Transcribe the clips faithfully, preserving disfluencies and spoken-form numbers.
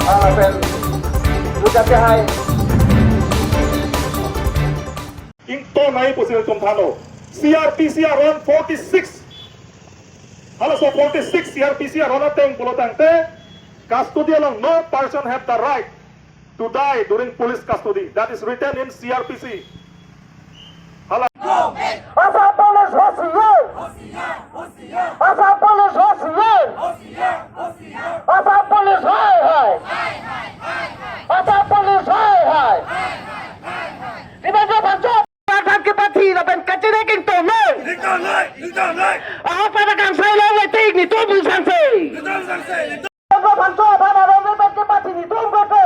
Ah, pen, udah ke hai. Ington nangji pusi tum thanlo. C R P C aron forty-six. Halaso forty-six C R P C aron ateng pulo tangte, custody along no person have the right to die during police custody. That is written in C R P C. Hala. Assam Police hosiyar! Assam Police hosiyar! Assam Police hai hai! Assam Police hai hai! Dimensho Phangcho! Arat aphan kepathi lapen kachenek ington noi. Ington noi, ington noi. Ahok pen akangsai longletik netum sangse. Netum sangse, netum. Dimensho Phangcho aphan aron pen kepathi netum keke.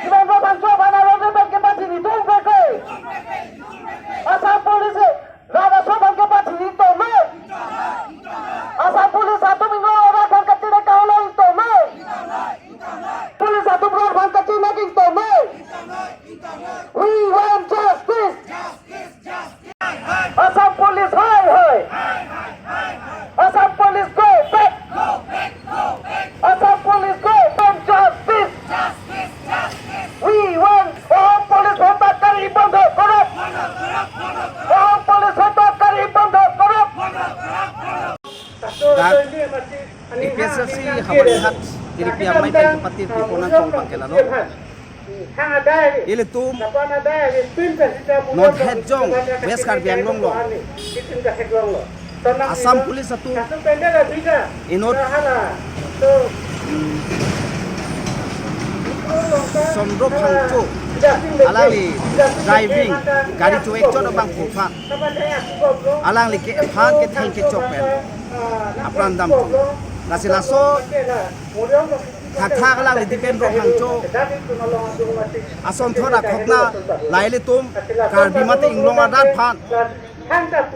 Dimensho Phangcho aphan aron pen kepathi netum keke. Assam Police, Rana Soban kepathi ington noi. Assam Police atum inglong arat aphan kachenek kahelo ington noi. Police atum arat aphan kachenek ington noi. We want justice. Assam Police hai hai. Assam Police go back. Assam Police go back. Justice. We want Assam Police hota kari bondo korok. Assam Police hota kari bondo korok. Dak A P S L C Howraghat iri pi amei pen kepatir pi ponan kong bangke lalo. Ilitum non het jong West Karbi Anglong along Assam Police atum inut, hmm, Chandra Phangcho, alangli driving gari cho-ek chot abangphu aphan, alangli ke aphan ketheng kechok pen apran damthu. Lasi laso thakthak alangli Dipendra Phangcho asonthot akhokna, la ilitum Karbi mate inglong arat aphan,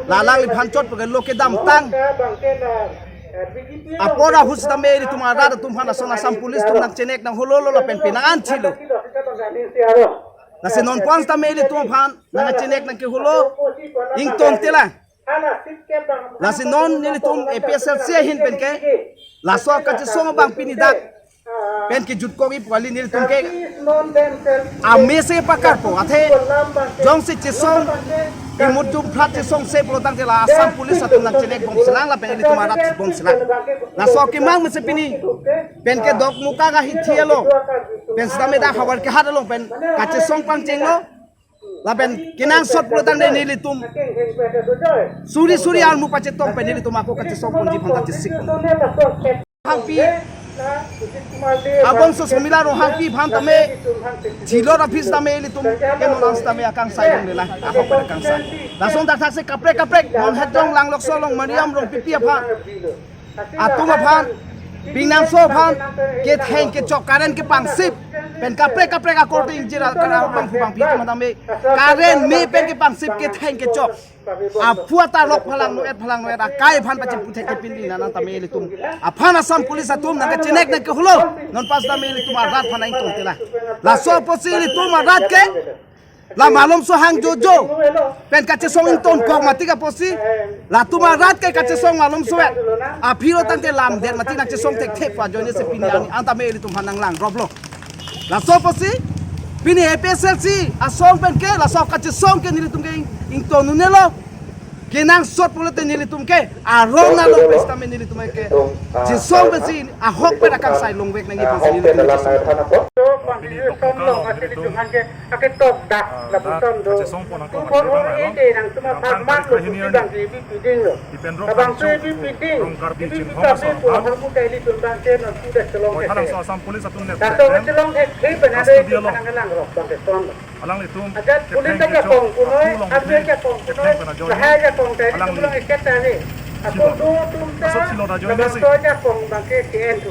la alangliphan chot pake lo kedamtang apor ahut sitame ilitum arat atum aphan ason Assam Police atum nangchenek nang holo lo lapen pinang an chilo. Lasi non pon sitame ilitum aphan nangchenek nang keholo ingtonte lang. Lasi non nelitum A P S L C ahin penke laso kachesong abang pini dak pen kejutkokji pu kali nelitum ke amese pakarpo, athe jongsi chesong imut dum plat chesongse pulo tangte la Assam Police atum nangchenek bomselang lapen ilitum arat bomselang. Laso akemang mese pini penke Dokmoka ahithi along pen sitame dak Howraghat along pen kachesong pangchenglo. Lapen kenangsot pulo tangte nelitum suri suri armu pachetong pen nelitum ako kachesong ponji aphan ta chesik pon. Hangpi abangso Somila Ronghangpi aphan tame jilor aphi sitame ilitum ke non an sitame akangsai longlelang, ahok pen akangsai. Lason thakthak si kaprek kaprek non het jong Langlokso along Mariam Rongpipi aphan atum aphan, pinangso aphan, ketheng kechok current kepangsip pen kaprek kaprek akorte ingjir akara bangphu bangpi atum tame current me pen kepangsip ketheng kechok. Aphu atarlok phalang no-et phalang no-et akai aphan pachiphuthek kepin di nang tame ilitum aphan Assam Police atum nangkachenek nang keholo, non pon sitame ilitum arat aphan ingtonte lang. Laso apotsi ilitum arat ke la malomso hang jojo pen kachesong ingtonkok mati apotsi, latum arat ke kachesong malomso-et aphi lo tangte lamdet mati nangchesong thekthe pu ajoine si pini ani an tame ilitum aphan nanglang roplo. Laso apotsi pini A P S L C asong penke laso kachesong ke nelitum ke ing-, ington un-elo. Kenangsot pulote nelitum ke aron along pen sitame nelitum ke chesong pensi ahok pen akangsai longvek nangji pusi nelitum chesong. Aketok dak, ah, lapuson do. Kachesong pon nangkok tu mati boro bang ede nang tuma pharman lo, bang ke ibi piding lo. Dipendra Phangcho, ibi piding. Rong Karbi ibi Chinthong piding aso lo, aphan. Harmu kaili tun bang ke non sudah chelong. Boy ke thalang ke. So Assam Police atum net. Dato chelong ke ke penade custody along. Nang nang rok bang ke son lo. Alanglitum ajat police ketheng kechok, jakong punoi, army jakong punoi, ketheng pen ajoine. Lahai jakong tadi alangli pulang iket tadi. Ako do tum ta, asot silo ta ajoine si. Jakong bang ke K N tu.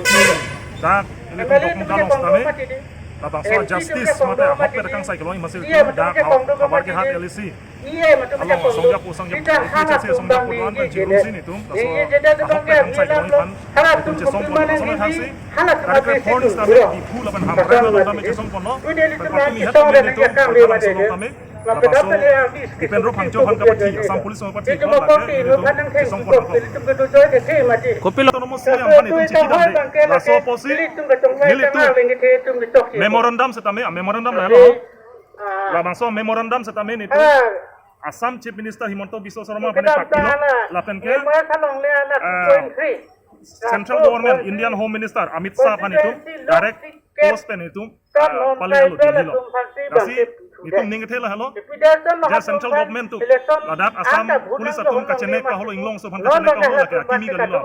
Dak ilitum M L A dokong tum kalong jakong sitame. Mati di. Labangso M P justice tum jakong mate ahok mati pet di. Kangsai kelong imasil iya, tum dak Howraghat L A C. Iya, mati along jakong songja tu. Pu songja pu. Kita A P S L C hana songja pu tumbang doan di pen jede. Jilung sini tum. Laso iya, jede ahok tumbang pet kangsai kelong iphan. Hala ilitum chesong pon laso na thaksi. Hala tadi tum kre kre phone sitame Diphu lapen Hamren lapen tame chesong ponlo. Wi deli pen tumbang patumi di het tong tame deli tum, jakang hala di solo tame. Laso Dipendro Phangcho aphan kapathi, Assam Police aphan kapathi, lake ilitum kesongpon ako. Kopilo? Autonomous State aphan itum chithi damde. Laso apotsi nelitum memorandum setame, ah, memorandum lahelo. Labangso memorandum setame nelitum Assam Chief Minister Himanta Biswa Sarma aphan pakpilo, lapen ke, ah, Central Government, Indian Home Minister Amit Shah aphan itum direct post pen itum, ah, pale alo Delhi lo. Lasi itum ning kethe lahelo, je Central Government atum ladak Assam Police atum kachenek kaholo, inglongso aphan kachenek kaholo, lake akimi kalilo,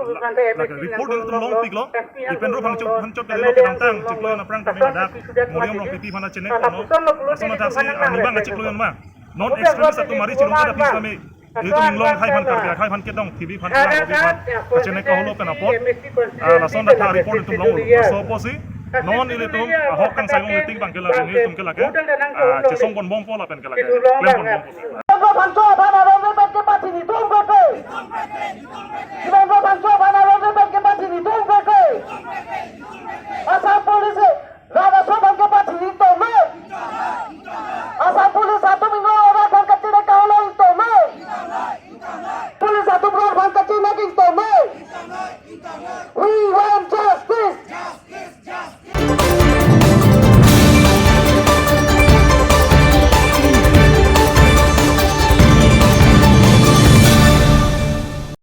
lake report itum longpiklo. Dipendro Phangcho aphan chot kalilo, kedamtang chiklo aphrang tame ladak Moriam Rongpipi aphan chenek kaholo. Lason athaksi anibang chiklo ma non extremist atum mari chirung kada pis kami. Itum inglong akhai aphan, Karbi akhai aphan kedong, T V aphan, Karbi aphan kachenek kaholo pen apot, ah, lason ta report itum longlo. Laso apotsi non ilitum ahok kangsai long letik abang ke lake, nelitum ke lake, ah, chesongpon bompo lapen ke lake klempon bompo.